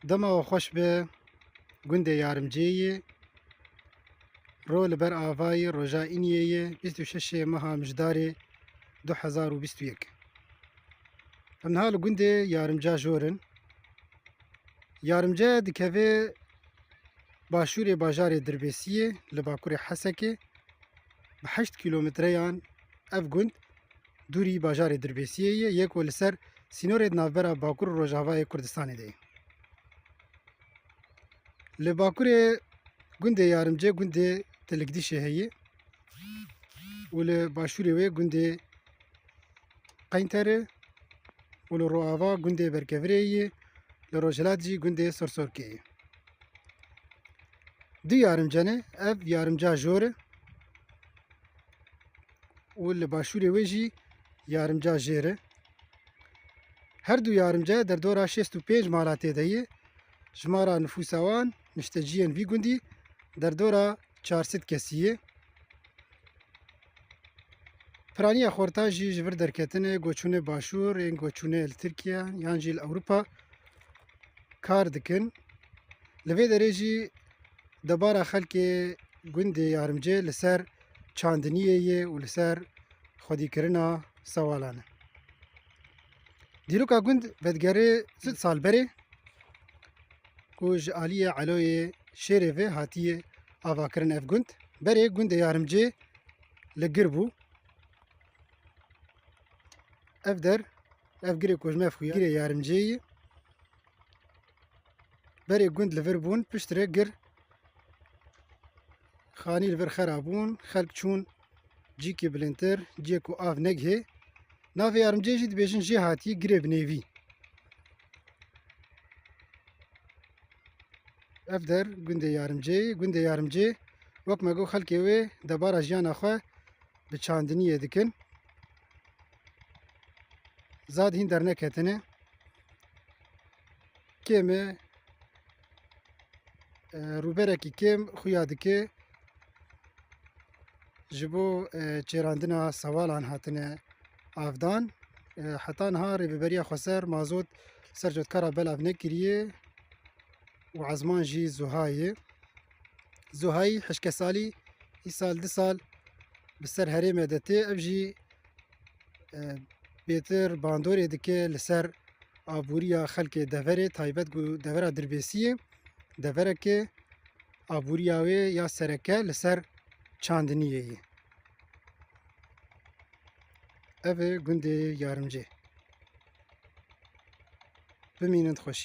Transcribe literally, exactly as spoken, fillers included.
Dema we xweş be, gundê Yarimcê yê, ro li ber avayî roja îniyê ye, bîst û şeşê meha Mijdarê du hezar û bîst û yek. Em niha li gundê Yarimca Jor in. Yarimce dikeve başûrê bajarê Dirbêsiyê, li bakurê Hesekê, bi heşt kîlometreyan ev gund dûrî bajarê Dirbêsiyê ye, yê ku li ser sînorê di navbera Bakur û Rojavayê Kurdistanê de ye. Li bakurê gundê Yarimcê gundê Tilikdişê heye û li başûrê wê gundê Qeynterê û li roava gundê Berkevirê ye, li rojhilat jî gundê Sorsorkê ye. Du Yarimce ne, ev Yarimca Jor e û li başûrê wê jî Yarimca Jêr e. Her du Yarimce derdora şêst û pênc mala tê de ye. Jimara nifûsa wan, nişteciyên vî gundî, derdora çar sed kesî ye. Piraniya xorta jî ji vir derketine, goçûnê başûr, ên goçûnê li Tirkiye yan jî li Ewropa kar dikin. Li vê derê jî debara xelkê gundê Yarimcê li ser çandiniyê ye û li ser xwedîkirina sewalan e. Dîroka gund vedigere sed sal berê ku ji aliyê Eloyê Şêrê ve hatiye avakirin ev gund. Berê gundê Yarimcê li gir bû. Ev der, ev girê ku ji me xuya, girê Yarimcê ye. Berê gund li vir bûn, piştre gir xanî li vir xera bûn, xelk çûn cîkê bilindtir, ciyê ku av negihê. Navê Yarimcê jî dibêjin jê hatî girê binêvî. Ev der gundê Yarimcê ye. Gundê Yarimcê, wek me got, xelkê wê debara jiyana xwe bi çandiniyê dikin. Zad hîn derneketine. Kêm e, e, rûberekî kêm xuya dike. Ji bo, e, çêrandina sewalan hatine avdan. E, heta niha Rêveberiya Xweser mazot ser cotkara belav nekiriye û ezman jî zuha ye. Zuhayî hişke salî, îsal du sal bi ser herêmê de tê. Ev jî, e, bêtir bandorê dike li ser aboriya xelkê deverê, taybet ku devera Dirbêsiyê, devereke aboriya wê ya sereke li ser çandiniyê ye. Ev e gundê Yarimcê. Bimînin xweşî.